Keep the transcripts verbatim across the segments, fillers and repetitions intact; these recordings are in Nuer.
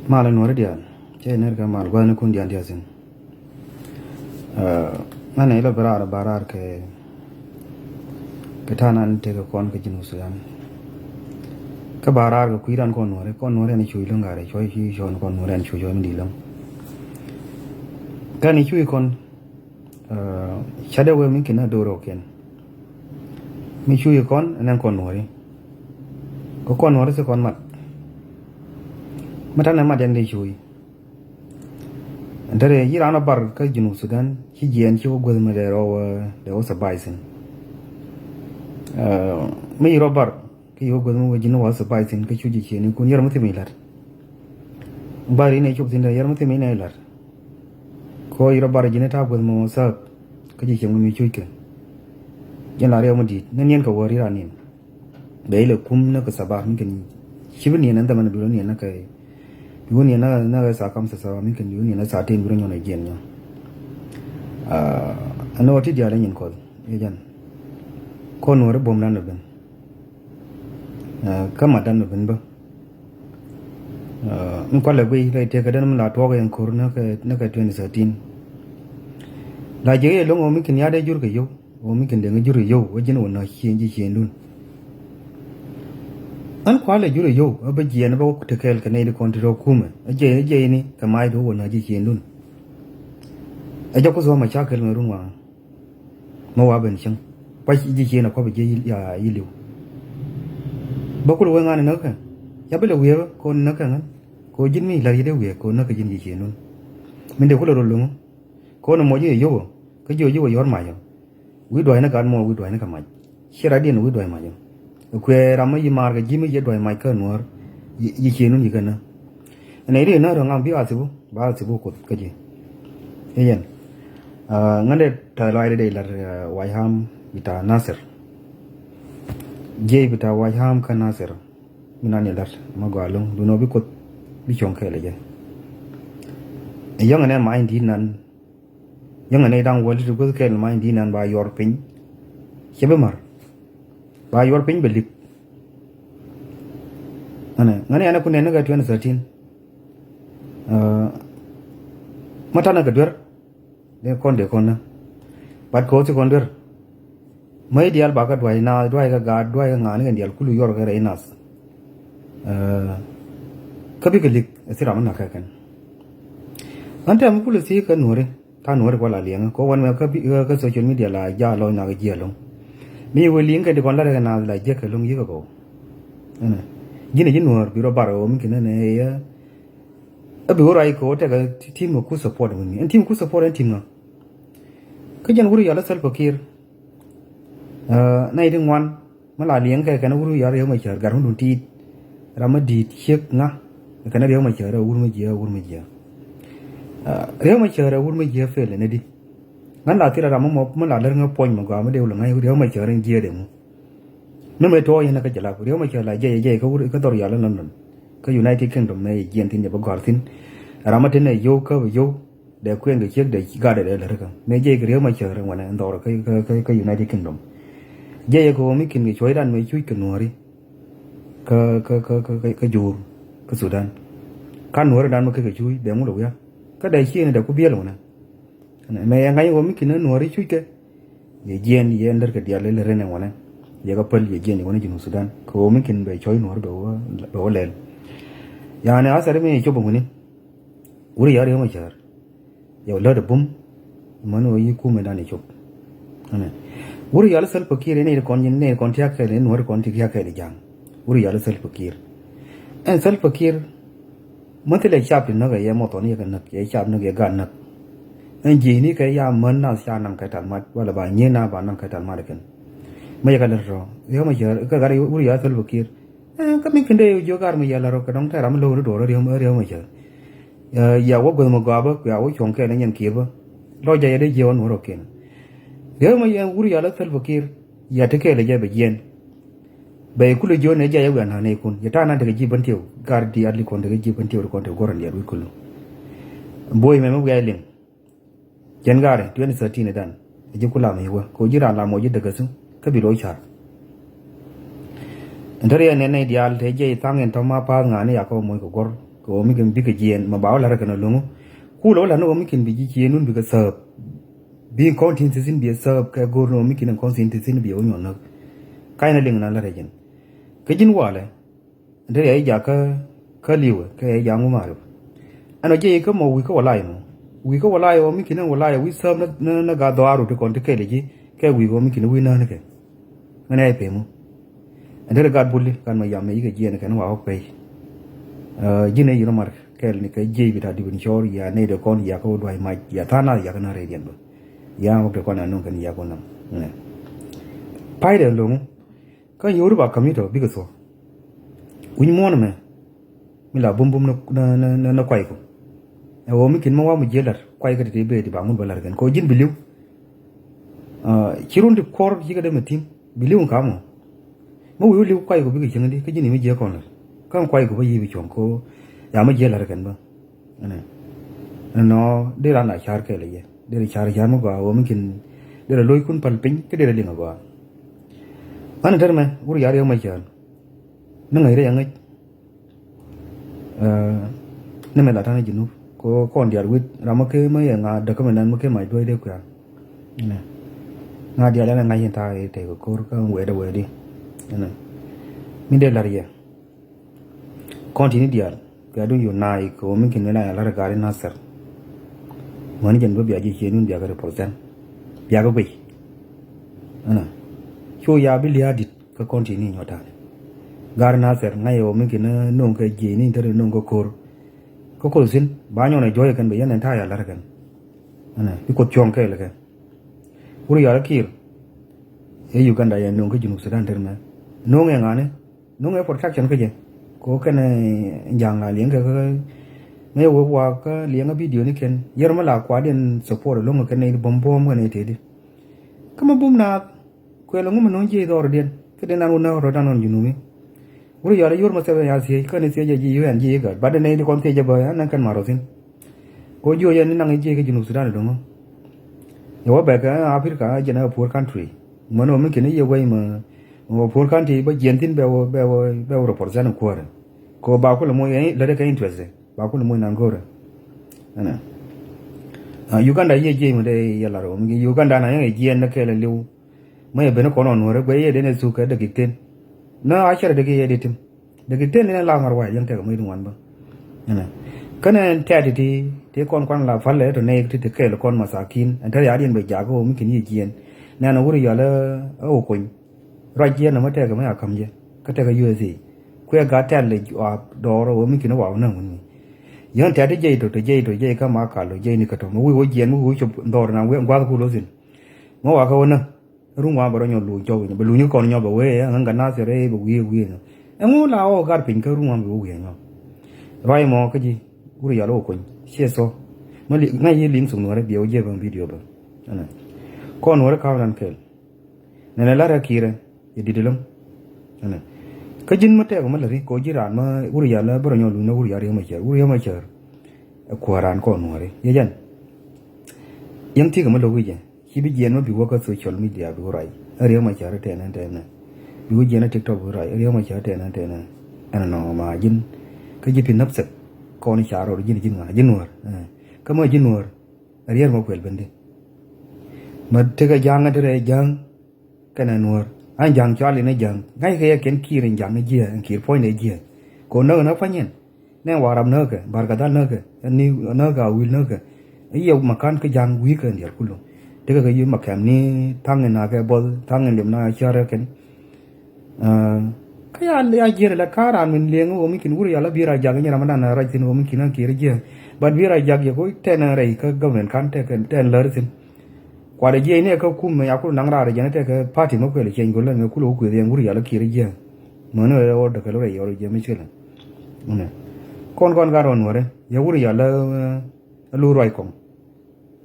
Mal in wä ri diaal cɛ ner kɛ mal gua̱thnikun diaal diaal thi̱n. Ŋa̱n ɛ ilɔ bi raar ba raar kɛ kɛ ta̱a̱ nan tekɛ kɔn kɛ Junub Sudan. Kä ba raar kɛ kui̱dan kɔn nuɔ̱ri kɔn nuɔ̱ri ɛn cuc lo̱ŋ garɛ cuɔ̱c cuc cɔn kɔn nuɔ̱ri ɛn cuc cuɔ̱c mi di̱i̱t lo̱ŋ. Kɛn i̱ cuc kɔn Ca dee wee mi kin a do̱r ɔ kiɛn mi cuc kɔn ɛn ɛn kɔn nuɔ̱ri. Kɛ kɔn nuɔ̱ri si kɔn mat mi tanɛ mat yɛn dee cuc. Ɛn te rɛy yi raan ɔ bar kä Junub Sudan ci jiɛɛn ci wä guäth mi dee rɔ wä dee wä survive thin. Mi yi rɔ bar kä yi wä guäth mi wä ji̱n wä survive thin kä cuc ji̱ ciëëni kun yɛr mi thim ilat. Bar inɛ cop thin dee yɛr mi thim inɛ ilat. Kɔ yi rɔ bar ji̱n ta̱a̱ guäth mi wä sääk kä ji̱ ciëŋ mi cuc kɛ. Jɛn la riɛw mi di̱i̱t ni niɛn kɛ wä ri ran niɛn. Bɛ ilɛ kum ni kɛ sabab mi kɛn ci bi niɛn ɛn thɛmɛ ni bi wä niɛn ni kɛ bi wä niɛn ni kɛ saa kam sa sabab mi kɛn bi wä niɛn ni saa ten bi rɔ nyɔn ɛ jiɛn nyɔ. Ɛn wä ti diaal ɛ nyin kɔth i̱ jɛn. Kɔn wä ri buɔ̱m dan ɛ ben. Kä mat dan ɛ ben bä. Mi kualɛ guiy rɛy tëkä den mi la tuɔɔk yɛn ko̱r näkɛ twenty thirteen. La jiɛk yɛ lo̱ŋ ɣöö mi kin ya̱t ɛ jur kɛ yio̱w ɣöö mi kin deŋ ɛ jur kɛ yio̱w ɛ ji̱n wä nä ciëŋ ji̱ ciëŋdun. Ɣän kualɛ jur kɛ yio̱w ɛ bä jiɛɛn ɛ bä wä tekɛɛl kɛ nɛy ti kɔn ti rɔ̱ kumɛ ɛ jiɛc ɛ jiɛcni kɛ mac ti wä wä nä ji̱ ciëŋdun. Ɛ jɛ kuth wä mɛ cakɛl mɛ run waŋ. Mi wa ben cieŋ kuac ji̱ ciëën a kua̱p ji̱ ya yi li̱w. Bä kulɛ wee ŋa̱n inäk kɛ ya bi lɛ wiee bä ko̱n inäk kɛ ŋän. Ko̱ ji̱n mi la̱r yi dee wiee ko̱n inäk kɛ ji̱n ji̱ ciëënun. Min dee kulɛ rol lo̱ŋ ko̱n imɔ ji̱ yɛ yio̱w kä ji̱ wä ji̱ wä yɔ̱r mac ɔ. Wi̱i̱ dua̱cni gat mɔ wi̱i̱ dua̱cni kɛ mac. Ci rat diɛn wi̱i̱ dua̱c mac ɔ. Kuɛ ram mi yi maar kɛ ji̱ mi yɛ dua̱c mac kä nuäär. Yi ciëënun yi kɛ nä. Nɛ ri nä rɔ ŋam bi a thibu ba a thibu kuth kä ji̱. I̱ yɛn ŋändɛ tɛ lɔac ri dee lat wayham bita Nasir. Jiɛc bita wayham kä Nasir. Mi nan ilat ma gɔaa lo̱ŋ dunɔ bi kuth bi cuɔ̱ŋ kɛɛl ɛ jɛ. Yäŋɛ nɛ mac in di̱i̱t nan. Yäŋɛ nɛ da̱ŋ wäl ti ti guäth kɛɛl mac in di̱i̱t nan ba yuɔr piny. Cɛ bi ma̱r ba yuɔr piny bɛ lik. Ŋäni ŋäni ɛn ɛ kun nɛn ni kɛ twenty thirteen. Mä tanɛ kɛ duer. Dee kɔn dee kɔn nä. Bat kɛ ɣöö thi kɔn duer. Mä i̱ diaal bakä dua̱c naath dua̱c kɛ gaat dua̱c kɛ ŋa̱a̱ni kɛn diaal kulu yɔr kɛ rɛy nath. Kä bikɛ lik ɛ thi ram mi na̱k kɛ kɛn. Ɣän tɛm mi kulu thi kɛ nuɔ̱ri. Ka nuɔ̱ri kual a liɛŋä kɔ wän mɛ kä social media la ja lɔc nak jiɛ loŋ. Mi wee liŋ kɛ di kɔn lat kɛ naath la jiɛ kɛ loŋ yikɛ kɔ. Ji̱n ɛ ji̱ nuɔ̱ɔ̱r bi rɔ bar ɣöö mi kinɛ nɛ yɛ. Ɛ bi wä ruac kɛ wä tɛkɛ tim kɛ ku support wini ɛn tim ku support ɛn tim ŋa. Kä jɛn wuri yɔl ɛ Salva Kiir. Nɛy ti ŋuan mi la liɛŋ kɛ kɛn wuri yɔl Riek Machar gat hundun tiit. Ram mi di̱i̱t ciek ŋa kɛn Riek Machar ɛ wur mi jiɛ wur mi jiɛ. Riek Machar ɛ wur mi jiɛ fel ɛn ɛ di. Ŋän la thil ram mi mɔ mi la lär ŋä puɔ̱ny mi gɔaa mi dee wul ŋa̱c Riek Machar ɛn jiɛ dee ŋu. Mi mëë tuɔɔk yɛn kä jɛ lap Riek Machar la jiɛc jiɛc kä wur kä dhɔr yal ɛ London. Kä United Kingdom mëë yɛ jiɛn thin yɛ bä gɔ̱a̱r thin. Ram mi tin ɛ yio̱w kä bɛ yio̱w dee kuɛn kɛ ciek dee gat dee lär kä mëë jiɛc kɛ Riek Machar ŋuanɛ ɛn dhɔr kä United Kingdom. Jiɛc yɛ kɛ ɣöö mi kin kɛ cuɔ̱cdan mëë cuc kɛ nuɔ̱ɔ̱ri. Kä kä kä kä kä jur kä Sudan. Ka nuɔ̱ɔ̱ri dan mi kɛ kɛ cuc dee ŋul ɛ wiak kä dee ciëëni dee ku biɛl ŋuanɛ. Mɛ yɛ ŋa̱c ɣöö mi kin ɛ nuɔ̱ɔ̱ri cuc kɛ. Yɛ jiɛn yɛ ndär kɛ diaal lɛ ren ɛ ŋuanɛ. Yɛ kɛ päl yɛ jiɛn yɛ ŋuanɛ Junub Sudan kɛ ɣöö mi kin bɛ cɔy nuɔ̱ɔ̱ri bɛ wä lɛl. Yani asar mi yɛ cop ɛ ŋuni. Wuri yar yɛ mɛ cär. Yɛ lät ɛ bum. Män ɣöö yi kumɛ dan yɛ cop. Wuri yar Salva Kiir yɛ nɛy kɔn nyin nɛy kɔn tiak kɛɛl yɛ nuɔ̱ɔ̱ri kɔn tiak kɛɛl yɛ ja̱a̱ŋ. Wuri yar Salva Kiir. Ɛn Salva Kiir. Mäthilɛ cap ti näk ɛ yɛ mɔthɔn yɛ kɛ näk yɛ cap näk yɛ gat näk. Ɛn ji̱ni kɛ ya män nath ca naŋ kɛ tal mat wala ba nyiee na ba naŋ kɛ tal mat kɛn. Mä yɛ kɛ lät rɔ riäm a cär kɛ gat wur ya Salva Kiir. Kä mi kɛn dee jiök gar mi yɛ lät rɔ kɛ dɔŋ tɛ ram mi lo̱k ni duɔr riäm riäm a cär. Ya wä guäth mi gɔaa bä ku ya wä cuɔ̱ŋ kɛn ɛ nyɛn kiɛ bä. Lɔc jɛ yɛ dee jiɛ wä nuɔr rɔ kɛn. Riäm a yɛn wur ya lät Salva Kiir ya ti kɛɛl ɛ jɛ bɛ jiɛn. Bɛ kulɛ jiɔn ɛ jɛ yɛ wian han ɛ kun yɛ ta̱a̱ nan tekɛ ji̱ bän tiɛw gar di at li kɔn tekɛ ji̱ bän tiɛw di kɔn tekɛ guɔ̱r in diɛt wi̱i̱ kulɛ. Bo̱o̱c mɛmɛ wiaa liŋ. Jɛn gari twenty thirteen dan ɛ ji̱ ku lam i̱ wä kɛ ji̱ ran lam wä ji̱ däkä thu kä bi lo̱c ca̱r. Ɛn te riɛn ɛn nɛy diaal te jiɛc thaŋ in tɔ̱ ma pa̱a̱th ŋa̱a̱n ni yakä wä moc kɛ guɔ̱r Kɛ ɣöö mi kɛn bikɛ jiɛɛn mɛ ba wä la̱t rɛ kɛn ɛ lo̱ŋ. Kulɛ wä la̱t ni ɣöö mi kɛn bi ji̱ ciëëŋdun bikɛ sääp. Bi kɔn tin thi̱thi̱n bi ɛ sääp kɛ go̱r ni ɣöö mi kɛn kɔn tin thi̱thi̱n bi ɛ wä nyuɔ̱n näk. Ka̱ny na liŋ na la̱t rɛ jɛn. Kä ji̱n walɛ. Dee yɛ jak kä, kä li̱wɛ kɛ yɛ jak ŋu marip. Ɛn ɔ jiɛ ikä mɔ wi̱i̱ kä walay mɔ. Wi̱i̱ kä walay ɔ mi ki̱n ɛn walay ɔ wi̱i̱ sääm nä, nä, nä gat dhɔaaru ti kɔn ti kɛl ji̱ kɛ wi̱i̱ ɔ mi ki̱n wi̱i̱ nään kɛ. Ŋän ɛ pemu. Ɛn dee gat buli gat mɔ yam mɛ yikɛ jiɛn kɛn wa ɔk pɛy. Ji̱n ɛ yirä mar kɛl ni kɛ jiɛc bi ta dipin cɔɔr ya nɛy dee kɔn ya kä wä duay mac ya tha̱a̱n na ya kä na rɛy diɛn bä. Ya wä kɛ kɔn a nuŋ kɛn ya kɔn nam. Pay dee loŋ. Kä yio̱wri ba ka̱m yitɔ bikɛ thuɔ̱k. Wi̱ny muɔ̱ɔ̱n ɛmɛ mi la bumbum ni, ni, ni, ni, ni kuayku. Ɛ ɣöö mi kin mi wa mi jiël la̱t kuaykä ti ti bëë ti ba ŋut bä la̱t kɛn kɛ ɣöö ji̱n bi li̱w. Ci run ti kuɔr cikɛ dee mi ti̱m bi li̱w in ka̱m ɔ. Mi wi̱i̱ wä li̱w kuayku bikɛ cieŋ di kä ji̱n mi jiëë kɔn la̱t. Kä in kuayku bä yi̱i̱ bi cuɔ̱ŋ kɛ ɣöö ya mi jiël la̱t kɛn bä. Ɛnɛ nɔ dee ran a ca̱r kɛɛl ɛ yɛ. Derɛ car car mi gɔaa ɣöö mi kin derɛ lo̱ckun päl piny kä derɛ liŋ a gɔaa. Ɣän in tɛr mɛ wur yar yɛ mɛ cäär. Ni ŋäc rɛy aŋäc. Ni mɛ la ta̱n a Junub ko kɔn diaal wit ram mi kee mi yɛ ŋa däkä mi nan mi kee mac duäc dee kui̱ar. Ŋa diaal ɛn a ŋa̱c in ta̱a̱ i̱ tɛk ko̱r kä wɛɛdɛ wɛɛdi. Mi dee la̱r yɛ. Kɔn ti̱ni diaal kɛ adun yu naai kɛ ɣöö mi kin mi la ya la̱r gaari Nathir. Mäni jɛn bä bia ji̱ ciëënun bia kɛ represent bia kɛ guic. Ɛnɔ cu ya bi lia̱a̱ di̱t kä kɔn ti̱ni nyɔtaani. Gaari Nathir ŋa̱c ɣöö mi kin no̱o̱ŋ kɛ jiëëni te ri no̱o̱ŋ kɛ ko̱r. Kä ko̱r thi̱n ba nyɔn ɛ juɔ̱c kɛn bɛ yɛn ɛn ta̱a̱ ya la̱r kɛn. Ɛnɔ bi Kuoth cuɔ̱ŋ kɛɛl kɛ. Wur yɔal kiir. Ɛ Uganda yɛ no̱o̱ŋ kä Junub Sudan te ri mɛ no̱o̱ŋ ɛ ŋa̱ni. Nuŋ ɛ protection kä jɛ. Ko kɛn, eh, ja̱a̱ŋ la liɛŋ kɛ kä ŋäc wek waak kä liɛŋ kä video ni kɛn. Yɛr mi la kuaadiɛn support lo̱ŋ kɛn nɛy buɔ̱m buɔ̱m kɛn nɛy tëëdi. Kä mi bum naath kuɛl ŋu mi no̱o̱ŋ jiɛc dhɔr diɛn. Kä den an wun nä rɔ dan ɣɔn Junub mi. Wur yɔal yor ma sɛbɛn ya thiec kä ni thiec jɛ ji̱ U N ji̱ i̱ gat. Bat den nɛy di kɔn thiec jɛ bä ya naŋ kɛn ma rɔ thi̱n. Ko jiö yɛn ni naŋ jiɛc kä Junub Sudan do̱ŋ. Yɛ wä bɛk kä Africa jɛn a poor country. Män wä mi kɛn i̱ yɛ wei mɛ Mɛ wä puɔr ka̱n ti bä jiɛn thi̱n bɛ wä, bɛ wä, bɛ wä represent kuäärä. Kɛ wä ba kulɛ moc lät kɛ interest ba kulɛ moc nan go̱rä. Ɛnɛ. Ah, Uganda yiëë jiɛc mi dee yɛ lar wä mi Uganda na yɛn jiɛn ni kɛɛl liw. Mɛ yɛ ben kɔn ɔ nuɔ̱rä guɛ yɛ den ɛ thuk kɛ däkik ten. Nä a cɛrɛ däkik yɛ di tim. Däkik ten ni la ŋa̱r wa̱a̱ yɛn tɛk moc di ŋuan bä. Ɛnɛ. Känɛ tɛt ti ti kɔn kuan la palɛ tɔ nɛy ti ti kɛɛl kɔn masakin. Ɛn tɛr ya diɛn bɛ jak wä mi kɛn yiëë jiɛn. Nɛn wur yɔl ɛ wä kuny. Ruac jiɛn nɔmɔ tɛkɛ mi a ka̱m jɛ kä tɛkɛ U S A. Kuɛ gat tɛl lɛ a dɔɔr ɣöö mi ki̱n ɛ waw näk wun mi. Yäŋ tɛt ti jiɛc to̱, te jiɛc to̱, jiɛc kä ma kal to̱, jiɛc ni kä to̱. Mi wi̱i̱ wä jiɛn mi wi̱i̱ wä cop dhɔr na gua̱th kul wä thi̱n. Mi wakä wä näk. Ruŋ wa̱a̱ bɛ rɔ nyɔk luny cɔw wi̱n bɛ luny kä kɔn nyɔk bɛ wee ɛ ŋäŋ kä nath rɛy bɛ wi̱i̱ wi̱i̱ nyɔk. Ɛŋu la ɣɔw gat piny kä ruŋ wa̱a̱ bɛ wee wi̱i̱ nyɔk. Ruac mɔ kä ji̱ wur yɔl wä kuny ciɛ thok. Mi ŋäc yi liŋ thok nuɔ̱ɔ̱rɛ biɛ wä jiɛ bäŋ video bä. Kɔn nuɔ̱ɔ̱rɛ ka̱w nan kɛl. Nɛnɛ la̱rä ki̱i̱rɛ yɛ di̱t ɛlɔ̱ŋ. Ɛnɛ kä ji̱n mi tɛɛk mi läri kɛ ɣöö ji̱ raan mi wur yal bä rɔ nyɔk luny ni wur yal Riek Machar, wur yal Riek Machar. Ɛ kuäär raan kɔn nuɔ̱ɔ̱ri yɛ jɛn. Yɛn thi̱kɛ mi lo̱k wi̱cɛ ci bi jiɛɛn mi bi wä kä social media bi wä ruac. Ɛ Riek Machar tɛn ɛn tɛn ɛ bi wä jiɛɛn ɛ TikTok bi wä ruac. Ɛ Riek Machar tɛn ɛn tɛn ɛ ɛn nɔ ma ji̱n. Kä ji̱ pi näpthɛk kɔn ca rɔɔd ji̱n ji̱n ŋa̱ ji̱n nuäär. Kä mi ji̱n nuäär. Riɛr mɔ kuɛl ben di. Mɛ tekɛ ja̱a̱ŋ ɛ ti rɛy ja̱a̱ŋ. Kɛnɛ nuɔ̱ɔ̱r an ja̱a̱ŋ cɔal in ɛ ja̱a̱ŋ ŋa̱ckɛ yɛ kɛn kiir in ja̱a̱ŋ ɛ jiɛ ɛn kiir puɔ̱nydɛ jiɛ. Kɛ ɣöö näk in ɛ pa̱ny yɛn nɛ Warap näkɛ, Barkadhal näkɛ, ni näkɛ Awil näkɛ. I̱ yɛ makan kä ja̱a̱ŋ wi̱i̱ kɛ diɛl kulu. Tekɛ kɛ yi makɛm ni tha̱a̱ŋ in nakɛ buɔth tha̱a̱ŋ in liɛm na cärɛ kɛn. Kä ya ya jiɛn la ka ran min liɛŋ wä mi kin wur ya la bi ra jak nyɛ ram dan ra tin wä mi kin a kir jiɛ. But bi ra jak yɛ ko tɛn rɛy kä government kan tɛ tɛn lär tin. Kuat jiɛ ni ka kum ya kul nang ra jɛ ni tɛ ka party ma kwel cɛn ko lɛ mi kul wä kwel yɛn wur ya la kir jiɛ. Mɛ ni wä de kɛl rɛy yɔr jiɛ mi chilɛ. Kɔn kɔn ka rɔn wä rɛ yɛ wur ya la lu ruac kɔŋ.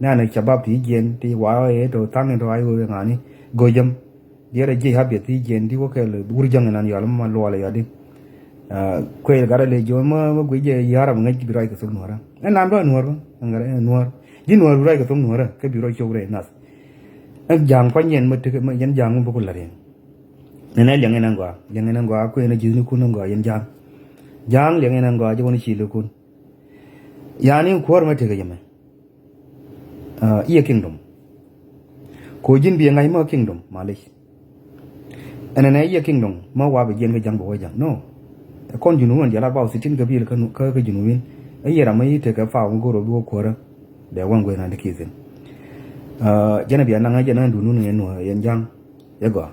Nɛnɛ cabab ti jiɛn ti wa ɛ tɔ thaŋ in tɔ ay wee ŋa̱ni go̱jäm. Diɛɛr ɛ jiɛc habiɛ ti jiɛn ti wä kɛl wur jäŋ inan yɔal ma luɔl ɛ yɔdi. Kuɛɛl gat ɛ lɛ jiɔ ma ma guic ɛ ya̱r am ŋäc bi ruac kɛ thok nuɔ̱ɔ̱rä. Ɛn nan bä nuɔ̱ɔ̱r bä ɛn gat ɛ nuɔ̱ɔ̱r ji̱ nuɔ̱ɔ̱r bi ruac kɛ thok nuɔ̱ɔ̱rä kɛ bi ruac cok rɛy nath. Ɛn ja̱a̱ŋ kuany yɛn ma tek ma yɛn ja̱a̱ŋ mi bä ku la̱t yɛn. Nɛnɛ liɛŋ in ɛn gɔaa liɛŋ in ɛn gɔaa kuɛɛn ɛ ji̱thnikun ɛn gɔaa yɛn ja̱a̱ŋ. Ja̱a̱ŋ liɛŋ in ɛn gɔaa jɛ wä ni ci lukun. Yani kuäär mɛ tekɛ jɛ mɛ. I̱ yɛ kingdom. Ko ji̱n bi ŋa̱c mä kingdom malic. Ɛn ɛn ɛ i̱ yɛ kingdom mä wa bi jiɛn kä ja̱ŋ bi wä ja̱ŋ no. Ɛ kɔn junubin jɛ la bau sitin kä bil kä kä junubin. Ɛ yɛ ram mä i̱ tekɛ pau mi go̱r wä bi wä kuäärä. Dɛ wä ŋuɛn an ti ki̱thin. Jɛn ɛ bia naŋ ɛ jɛn ɛ dundun yɛn nuä yɛn ja̱ŋ. Yɛ gɔaa.